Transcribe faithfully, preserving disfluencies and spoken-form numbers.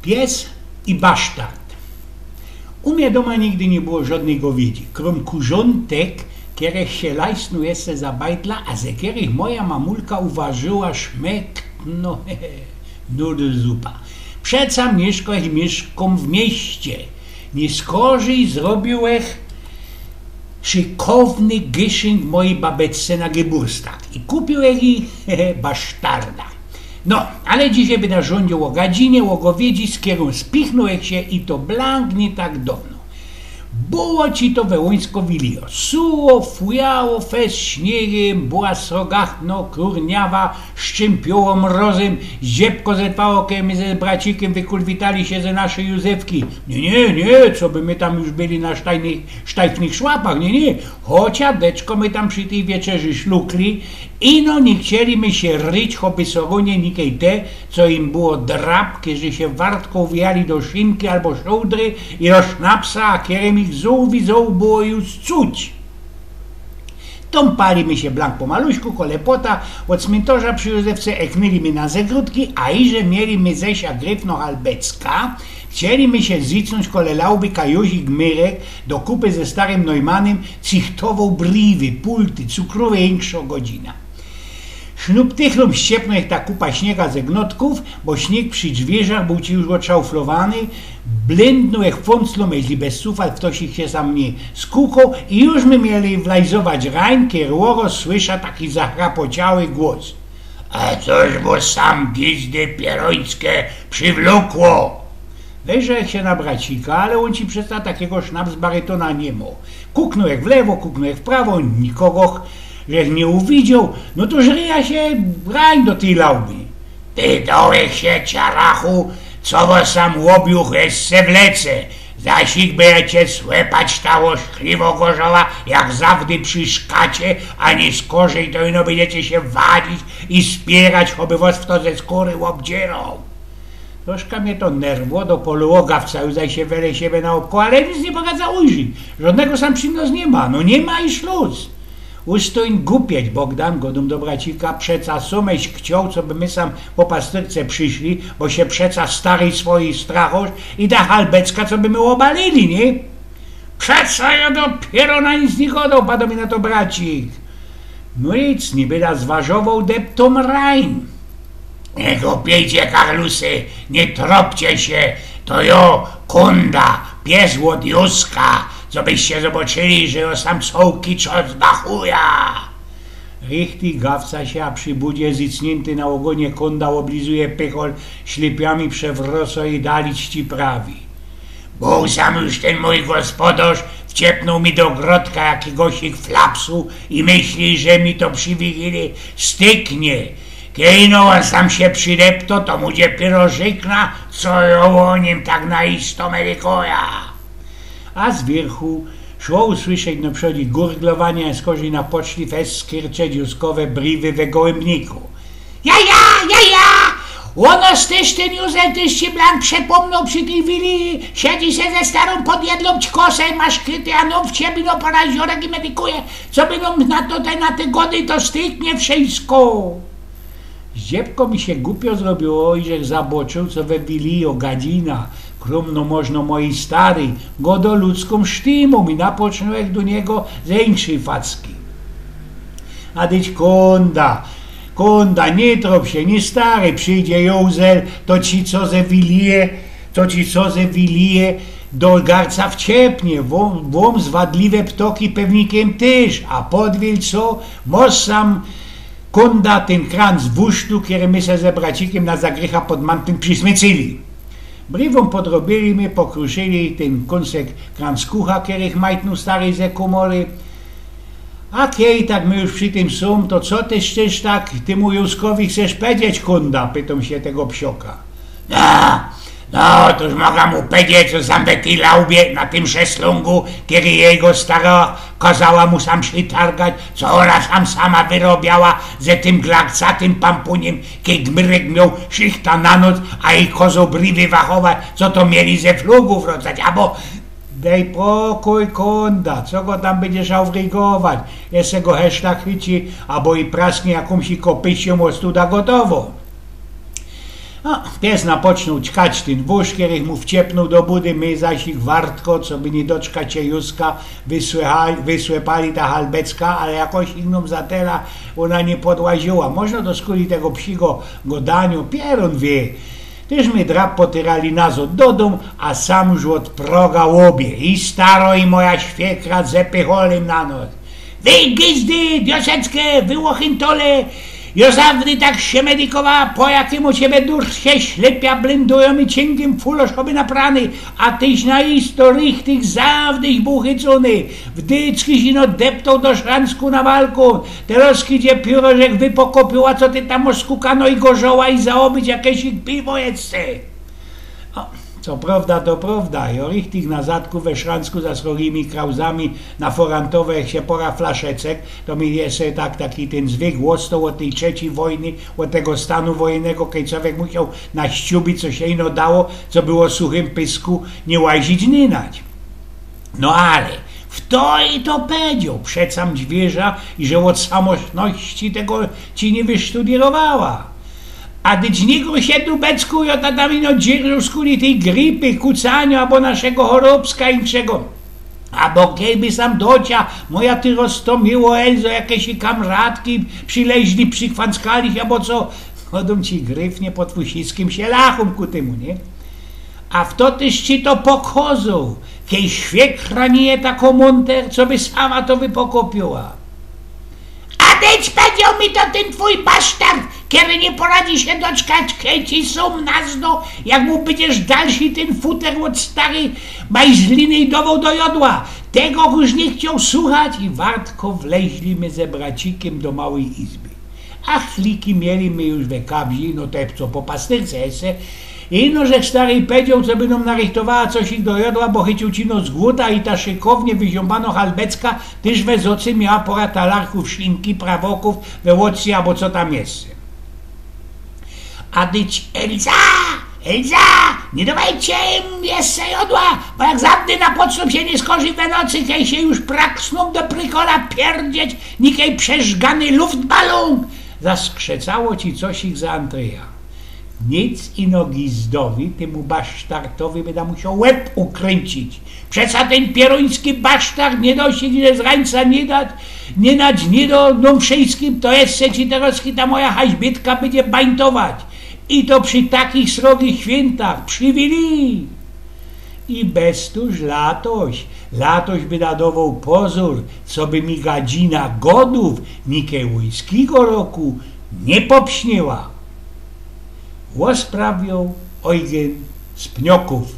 Pies i basztard. U mie dōma nigdy niy było żodnyj gowiedzi, krōm kurzōntek, kerych sie lajsnōł jeszcze za bajdla, a ze kerych moja mamulka uwarzyła szmyt, no, nudel zupa. Przeca miyszkōm, miyszkōm w mieście. Niy skorzyj zrobiłech szykowny gyszynk mojij babeczce na geburstag i kupiłech jij basztarda. No, ale dzisiej byda rzadziej ô gadzinie, ô gowiedzi, z kerōm spichnōłech sie i to blank niy tak downo. Było ci to we łuńsko wilio. Suło, fujało, fest śniegiem, była srogachno, kurniawa, szczympiło mrozym, zdziebko zetwało, kej my ze bracikiym wykulwitali sie ze naszyj Józefki. Niy, niy, niy, co by my tam już byli na sztajnych, sztajfnych szłapach, niy, niy. Chocia deczko my tam przi tyj wieczerzy szlukli, ino niy chcieli my sie ryć, choby so runie nikej te, co im było drapki, że sie wartko uwijali do szynki abo szołdry i do sznapsa, a kerym ich zōł widzōł było już cuć. Tōmpali my sie blank pomaluśku, kole płota, ôd smyntorza przi Józefce, eknyli my na zegrodki, a iże mieli my ze sia gryfno halbecka, chcieli my sie zicnōńć kole lauby Kajuzik Myrek do kupy ze starym Neumanym, cichtowoł briwy, pulty, cukrowy, inkszo godzina. Sznuptychlōm ściepnōłech ta kupa śniega ze gnotków, bo śnieg przi dwiyrzach bōł ci już ôdszałflowany, blyndnōłech fōnclōm, jeźli bez sufel ftoś sie sam niy skukoł i już my mieli wlajzować rajn, kej rōro słysza taki zachrapociały głos. A cōż mu sam gizdy pierōńske przywlokło? Wejrzech sie na bracika, ale ôn ci przeca takigo sznapsbarytōna niy mŏ. Kuknōłech w lewo, kuknōłech w prawo, nikogo żech niy uwidzioł, no to żryja sie rajn do tyj lauby. Ty dołech sie, ciarachu, co wŏs sam ôbjuch jeszcze wlece, zasik bydziecie słepać ta ôszkliwogorzoła, jak zawdy przi szkacie, a niy skorzyj to ino bydziecie sie wadzić i spiyrać, choby wŏs fto ze skōry ôbdzieroł. Troszka mie to nerwło, do polu ô gawca już zaś sie wele siebie naopkoł, ale nic niy poradza ujrzić. Żodnego sam przi nos niy ma, no niy ma i szluc. Ustōń gupieć, Bogdan, godōm do bracika, przeca sōmeś chcioł, coby my sam po pastyrce prziszli, bo sie przeca staryj swojij strachosz i da halbecka, coby my ôbalili, niy? Przeca jo dopiyro na nic niy godoł, pado mi na to bracik. No nic, niy byda zważowoł, deptōm rajn. Niy gupiycie, karlusy, niy tropcie sie, to jo, Kōnda, pies ôd Józka, cobyście zobaczyli, że jo sam cołki czas dachuja. Richtig gawca sie, a przi budzie zicniynty na ôgōnie Kōnda ôblizuje pychol, ślypiami przewrŏcŏ i dali ci prawi. Bōł sam już tyn mōj gospodŏrz, wciepnōł mi do grodka jakigosik flapsu i myśli, że mi to przi wigilii styknie. Kej ino ôn sam sie przideptŏ, to mu dopiyro rzykna, co jo ô nim tak na isto melikoja. A z wiyrchu szło usłyszeć noprzōd gurglowanie, a skorzij na poczli fest skyrczeć Józkowe briwy we gołymniku. Ja, ja, ja, ja! Ôno tyż, tyn Józef tyż ci blank przepōmnōł przi tyj wilii, siedzi se ze starōm podjedlōm, ćko se maszkety, a nōm w ciebie no paraziorek i medykuje, coby nōm na to te, na te gody to styknie wszysko. Zdziebko mi sie gupio zrobiło i żech zabŏczył, co we wilii ô gadzina, krōm no możno mojij staryj, gŏdŏ ludzkōm sztymōm i napocznōłech do niego ze inkszyj facki. A dyć Kōnda, Kōnda, niy trop sie, niy stary, przidzie Józel, to ci co ze wilije, to ci co ze wilije do garca wciepnie, wōm, wōm zwadliwe ptoki pewnikiym tyż, a podwiel co, mŏsz sam, Kōnda, tyn kranc wusztu, kery my se ze bracikiym na zagrycha pod mantym przismycyli. Briwōm podrobiyli my, pokruszyli tyn kōnsek kranckucha, kerych majtnōł staryj ze kōmory. A kej tak my już przi tym sōm, to co ty tyż tak tymu Józkowi chcesz pedzieć, Kōnda? Pytōm sie tego psioka. No, no, tōż moga mu pedzieć, co sam we tyj laubie, na tym szeslōngu, kery jego stara kazała mu sam przitargać, co ôna sam sama wyrobiała, ze tym glakcatym pampunim, kej gmyrek mioł szychta na noc, a i kozo briwy wachować, co to mieli ze flugu wrōcać, abo... Dej pokōj, Kōnda, co go tam bydziesz aufrygować? Jeszcze go heszta chyci, abo i prasknie jakōmś kopyściōm ô studa gotowōm. Pies napoczōnōł ćkać tyn wōz, kery mu wciepnōł do budy, my zaś ich wartko, coby niy doczkać sie Józka, wysłepali ta halbecka, ale jakoś ich nōm zatela ôna niy podłaziła. Możno to skuli tego psigo godaniŏ, pierōn wiy. Tyż my drap potyrali nazŏd do dōm, a sam już ôd proga łobie. I staro, i moja świekra zepycholi na nos. Wy gizdy, diosecke, wy ôchyntole, jo zawdy tak sie medikowa, po jakimu ciebie dursie ślepia blindujōm i ciynkim fulosz choby naprany, a tyś na isto richtig zawdyś buchycōny. W dycki ino deptoł do szranku na balkōn. Teroz idzie piōrożek wypokopiła, co ty tam ôskukano i gorzoła i załobyć jakeś piwo jeszcze. Co prowda, to prowda. Jo richtig na zadku we szranku za srogimi krauzami na forantowe, jak sie pora flaszeczek, to mi jeszcze tak, taki tyn zwyk ôstoł ôd tyj trzecij wojny, ôd tego stanu wojynnego, kej cowiek musioł na ściubi, co sie ino dało, co było suchym pysku, niy łazić nynać. No ale, fto i to pedzioł, przecam dźwierza, i że ôd samośności tego ci niy wysztudierowała. A dyć nigo sie, dubecku, jo ta tam ino dzierżōł skuli tyj gripy, kucanio, abo naszego chorobska inkszego. Abo kejby sam docia, moja ty roztomiło, Elzo, jakeś kamratki przyleźli, przykwanckali sie, abo co? Godōm ci, gryfnie pod fusiskim sie lachōm ku tymu, niy? A fto tyż ci to pokŏzoł, kej świekra niy je tako mōnter, coby sama to wypokopiła? A dyć pedzioł mi to tyn twōj basztard, kery niy poradzi sie doczkać, kej ci sōm nazdo, jak mu bydziesz dalsi tyn futer ôd stary bajzliny dowoł do jodła. Tego już niy chcioł suchać i wartko wleźli my ze bracikiym do małyj izby. A chliki mieli my już we kabzi, no te co po pastyrce jeszcze. Ino żech stary pedzioł, coby nōm narychtowała coś ich do jodła, bo chyciōł ci nos głuta i ta szykownie wyziōmbano halbecka tyż we zocy miała pora talarków sinki, prawokōw, we ôcci, abo co tam jeszcze. A dyć, Elza, Elza, niy dŏwejcie im jeszcze jodła, bo jak zawdy napoczōm sie niy skorzij we nocy, kej sie już praksnōm do prykola pierdzieć nikej przeżgany luftbalōn. Zaskrzecało ci coś ich za antryja. Nic ino gizdowi, tymu basztartowi byda musioł łeb ukryńcić. Przeca tyn pierōński basztard niy do sie nigdzie z rańca niy dać, niy nać, niy do nōm wszyjskim, to jeszcze ci teroz ta moja haźbitka bydzie bańtować. I to przi takich srogich świyntach, przi Wilij. I bez to już latoś, latoś byda dowoł pozōr, coby mi gadzina godōw nikej ôjskigo roku niy popśniła. Ôsprawioł Ojgyn z Pniokōw.